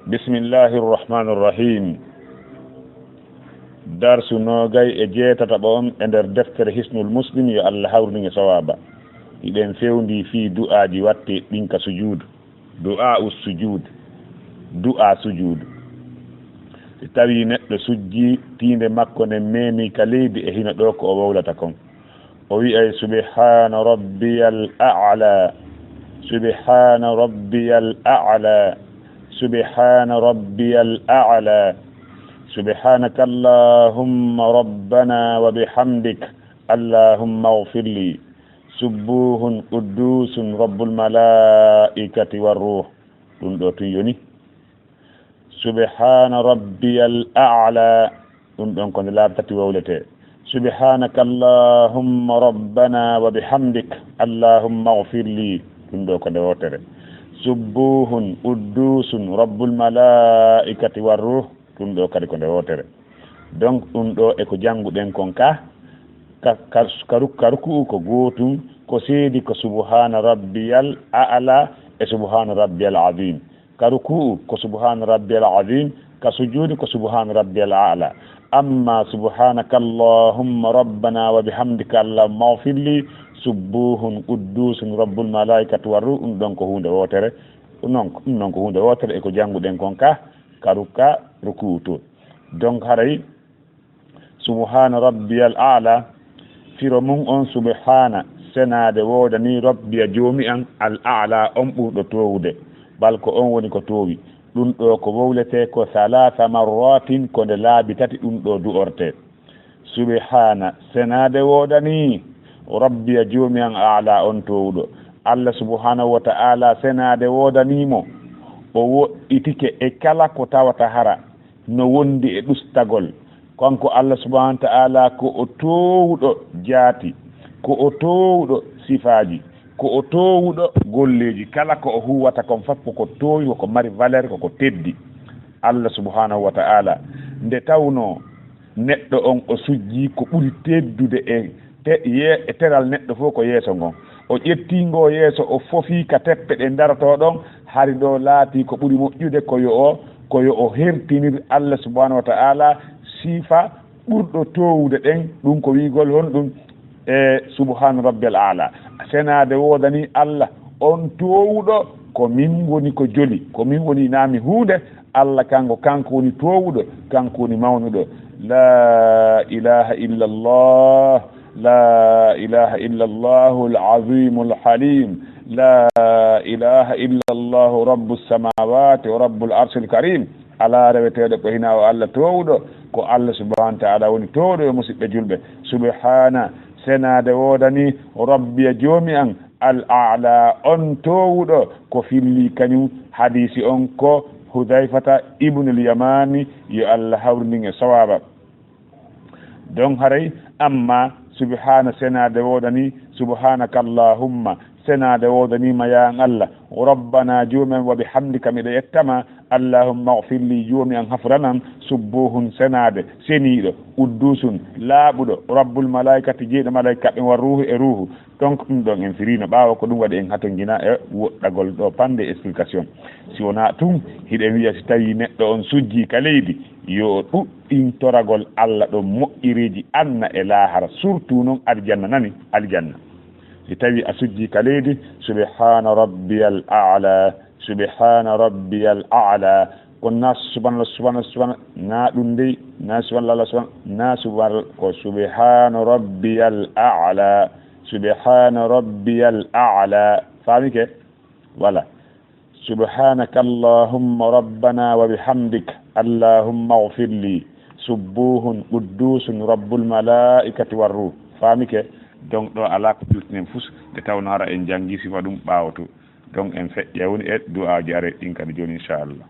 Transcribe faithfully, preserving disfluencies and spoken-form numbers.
Bismillahi irrahmani irrahim. Darsu noogay e jeetataɓo on e nder deftere Hisnul Muslim, yo Allah hawru ndin e sawaaba. Hiɗen fewndii fii du'aaji wattee ɗin ka sujuudu. Du'aa'u sujuud. Du'aa sujuudu. Si tawii neɗɗo sujjii, tiinde makko nden meemii ka leydi e hino ɗoo ko o wowlata kon. O wi'ay, "Subhaana rabbiyal a'laa, subhaana rabbiyal a'laa, subhaana rabbiyal a'laa, subhaanaka Allaahumma rabbanaa wa bihamdik, Allaahumma ighfir lii, subbuuhun qudduusun rabbul malaa'ikati war ruuh." Ɗun ɗoo tun yoni. Subhaana rabbiyal a'laa. Ɗun ɗon ko nde laabi tati wowletee. Subhaanaka Allaahumma rabbanaa wa bihamdik. Allaahumma ighfir lii. Ɗun ɗoo ko nde wootere. Subbuuhun qudduusun rabbul malaa'ikati war ruuh. Ɗun ɗoo kadi ko nde wootere. Donc, ɗun ɗoo e ko jannguɗen kon ka, ka, ka, ka ruk-, ka ruku'u ko gootun, ko seedi ko subhaana rabbiyal a'laa e subhaana rabbiyal aziim. Ka ruku'u ko subhaana rabbiyal aziim, ka sujuudi ko subhaana rabbiyal a'laa. Amma subhaanaka Allaahumma rabbanaa wa bihamdika Allaahumma ighfir lii, subbuuhun qudduusun rabbul malaa'ikati war ruuh, ɗun ɗon ko huunde wootere. Ɗun non, ɗun non ko huunde wootere e ko jannguɗen kon ka, ka ru-, ka ruku'u to. Donc, haray, subhaana rabbiyal a'laa, firo mun on, subhaana, senaade woodanii, rabbiya, joomi an, al a'laa, on ɓurɗo toowude, bal ko on woni ko toowi. Ɗun ɗoo ko wowletee ko salaasa marratin, ko nde laabi tati ɗun ɗoo du'ortee. Subhaana, senaade woodanii, rabbiya, joomi an, a'laa, on toowuɗo. Allah subhaanahu wa ta'aalaa, senaade woodanii mo, o woɗɗitike e kala ko tawata hara no wondi e ɗustagol. Kanko Allah subhaanahu wa ta'aalaa ko o toowuɗo jaati, ko o toowuɗo sifaaji, ko o toowuɗo golleeji. Kala ko o huuwata kon fof ko ko toowi, ko ko mari valeur, ko ko teddi. Allah subhaanahu wa ta'aalaa, nde tawnoo neɗɗo on o sujjii ko ɓuri teddude e te-, ye-, e teral neɗɗo fof ko yeeso ngon. O ƴettii ngoo yeeso, o fofii ka teppe ɗe darotoo ɗon, hari ɗoo laatii ko ɓuri moƴƴude ko yo o, ko yo o hertinir Allah subhaanahu wa ta'aalaa sifa ɓurɗo toowude ɗen, ɗun ko wi'ugol honɗun? E subhaana rabbiyal a'laa. Senaade woodanii Allah, on toowuɗo, ko min woni ko joli, ko min woni naa mi huunde, Allah kanko, kanko woni toowuɗo, kanko woni mawnuɗo. Laa ilaaha illallah, laa ilaaha illallahul aziimul haliim, laa ilaaha illallahu rabbus samaawaati wa rabbul arshil kariim. Alaa reweteeɗo ko hinaa o Allah toowuɗo, ko Allah subhaanahu wa ta'aalaa woni toowuɗo, yo musiɓɓe julɓe. Subhaana, senaade woodanii, rabbiya, joomi an, al a'laa, on toowuɗo, ko fillii kañun hadiisi on ko Hudayfata ibnul Yamaani, yo Allah hawru ndin e sawaaba. Donc haray, amma subhaana senaade woodanii, subhaanaka Allaahumma senaade woodanii ma ya an Allah, rabbana joomi an, wa bihamdika miɗo yetta ma, Allaahumma ighfir lii joomi an hafuranam, subbuuhun senaade, seniiɗo, qudduusun laaɓuɗo, rabbul malaa'ikati jeyɗo malaa'ikaaɓe ɓen, wa ruuhu e ruuhu. Donc ɗun ɗon en firiino, ɓaawo ko ɗun waɗi en hatonjinaa e woɗɗagol ɗoo pannde explication. Si wonaa tun, hiɗen wi'a si tawii neɗɗo on sujjii ka leydi, yo o ɗuɗɗin toragol Allah ɗon moƴƴereeji aduna e laahara, surtout non aljanna, nani? Aljanna. Si tawii a sujjii ka leydi, subhaana rabbiyal a'laa, subhaana rabbiyal a'laa. Kono naa subhaanallah, subhaanallah, subhaanallah, naa ɗun dey, naa subhaanallah, subhaanallah, naa subhaanallah, ko subhaana rabbiyal a'laa, subhaana rabbiyal a'laa. Faamike? Voilà. Subhaanaka Allaahumma rabbanaa wa bihamdik, Allaahumma ighfir lii, subbuuhun qudduusun rabbul malaa'ikati war ruuh. Faamike? Donc ɗoo alaa ko ƴuttinen fus, nde tawnoo hara en janngii sifa ɗun ɓaawo tun. Donc en feƴƴay woni e du'aaji arey ɗin kadi jooni, inchallah.